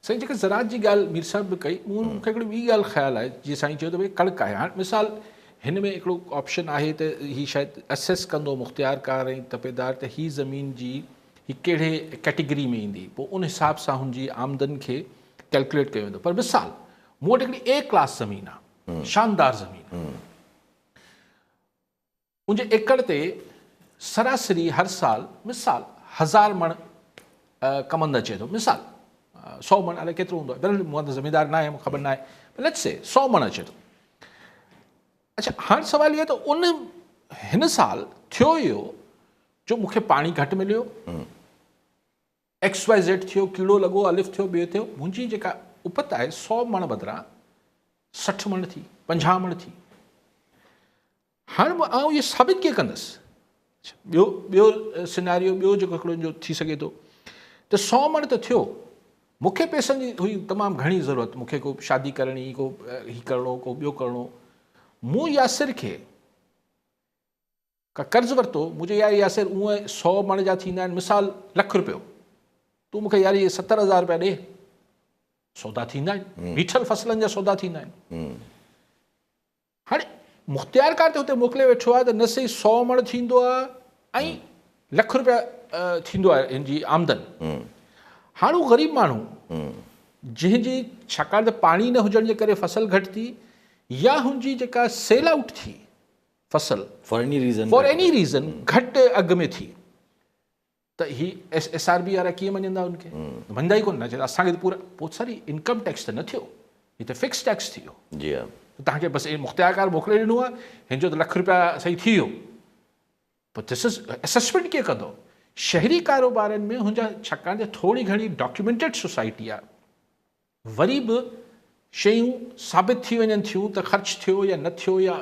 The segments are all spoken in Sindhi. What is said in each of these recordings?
سائين، جيڪا زراعت جي ڳالهه مير صاحب به ڪئي، مون کي هڪڙي ٻي ڳالهه خيال آهي. جيئن سائين چيو ته ڀئي ڪڻڪ آهي، هاڻي مثال هن ۾ هڪڙو آپشن آهي ته هي شايد اسيس ڪندو مختيارڪار ۽ تپيدار ته هي زمين جي هي ڪهڙي ڪيٽيگري ۾ ايندي، پوء ان حساب سان هن جي آمدن کي ڪيلڪوليٽ ڪيو ويندو. پر مثال مون وٽ هڪڙي اي ڪلاس زمين آهي، شاندار زمين، ان جي ايڪڙ تي سراسري هر سال مثال 1000 مڻ ڪمند اچي ٿو، مثال 100 مڻ، الائي ڪيترو هوندو آهي، بهرحال مون ته زميندار نه آهيان، خبر نه آهي، let's سي 100 مڻ اچي ٿو. اڇا، هاڻي سوال اهو ته ان هن سال ٿيو اهو جو مون کي پاڻي گهٽ مليو، ايڪس واء زيڊ ٿيو، ڪيڙو لڳو، الف ٿيو، ٻيو ٿيو، منهنجي جيڪا اپت آهي 100 مڻ بدران 60 مڻ ٿي، 50 مڻ ٿي. هاڻي آئون اهو ثابت ڪيئن ڪندس؟ ٻيو سيناريو، ٻيو جيڪو هڪڙو جو ٿي سگهي ٿو ته 100 مڻ ته ٿيو، مون کي پئسن جي هئي تمام گهڻي ضرورت، مون کي ڪو شادي ڪرڻي، ڪو هي ڪرڻو، ڪو ٻيو ڪرڻو، مون ياسر کي ڪا قرض ورتو، مون چيو يار ياسر، اونئن 100 مڻ جا ٿيندا آهن مثال لک رپيو، تون مون کي يار اهي 70,000 رپيا ڏي، سودا ٿيندا آهن، بيٺل فصلن جا سودا ٿيندا آهن. هاڻي مختيارڪار ته هتي موڪلي ويٺو آهي ته نه صحيح 100 مڻ ٿيندو آهي ۽ لک رپيا ٿيندو آهي هن جي آمدن. هاڻي هو غريب ماڻهو جنهن جي ڇاڪاڻ ته پاڻي نه هجڻ جي ڪري فصل گهٽ ٿي يا هن جي جيڪا سيل آئوٽ ٿي فصل for any reason, for any reason گهٽ اگهه ۾ ٿي، ته هي ايس آر بي وارا ڪيئن مڃندا؟ ان کي مڃندا ئي ڪونه. نه، اسان کي ته پورا پوء سر انڪم ٽيڪس ته نه ٿيو، هي ته فڪس ٽيڪس ٿي ويو. جي ها. توهان کي بس مختيارڪار موڪلي ڏنو آهي، هن جو ته لک رپيا صحيح ٿي ويو. پوء دس از اسيسمينٽ ڪيئن ڪندو؟ شهري ڪاروبارن ۾ هن جا ڇاڪاڻ ته ٿوري گهڻي ڊاڪيومينٽيڊ سوسائٽي آهي، وري به شيون ثابت ٿي وڃن ٿيون ته خرچ ٿيو يا نه ٿيو، يا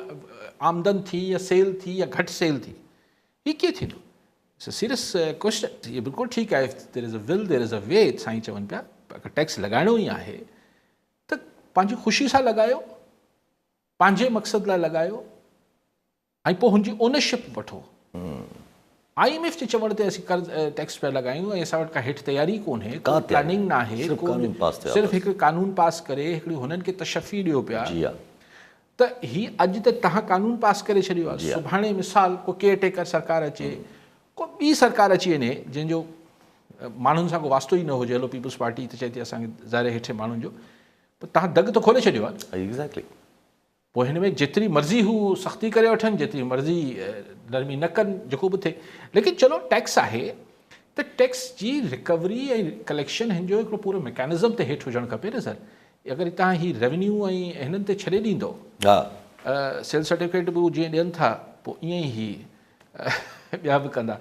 آمدن ٿي يا سيل ٿي يا گهٽ سيل ٿي. هي ڪيئن ٿيندو؟ It's a serious question. هي بلڪل ٺيڪ آهي، there is a will there is a way. سائين چون پيا اگر ٽيڪس لڳائڻو ئي آهي ته پنهنجي خوشي سان لڳايو، پنهنجي مقصد لاء لڳايو ۽ پوء هن جي اونرشپ وٺو. I M F جي چوڻ تي اسين قرض ٽيڪس پيا لڳايون ۽ اسان وٽ ڪا هيٺ تياري ڪونهي، ڪو پلاننگ ناهي، صرف هڪ قانون پاس ڪري هڪڙي هنن کي تشفي ڏيو پيا. ته هي اڄ ته توهان قانون پاس ڪري ڇڏيو آهي، سڀاڻي مثال ڪو ڪيئر ٽيڪر سرڪار اچي، ڪو ٻي سرڪار اچي وڃي جنهن جو ماڻهن سان ڪو واسطو ئي نه هجي، هلو پيپلز پارٽي ته چئي ٿي اسان کي ظاهر هيٺين ماڻهن جو، پر توهان دڳ ته کولي ڇڏيو آهي. ايگزيڪٽلي. پوء هن ۾ جيتري مرضي هو سختي ڪري وٺن، جيتري مرضي نرمي نه ڪن، جيڪو به ٿئي، ليڪن چلو ٽيڪس آهي ته ٽيڪس جي رڪوري ۽ ڪليڪشن هن جو هڪڙو پورو ميڪانزم ته هيٺ هجڻ کپي نه سر. اگر توهان هي ريونيو ۽ هنن تي ڇڏي ڏيندو، سيل سرٽيفڪيٽ به جيئن ڏين ٿا پوء ائين ئي هي ٻيا به ڪندا.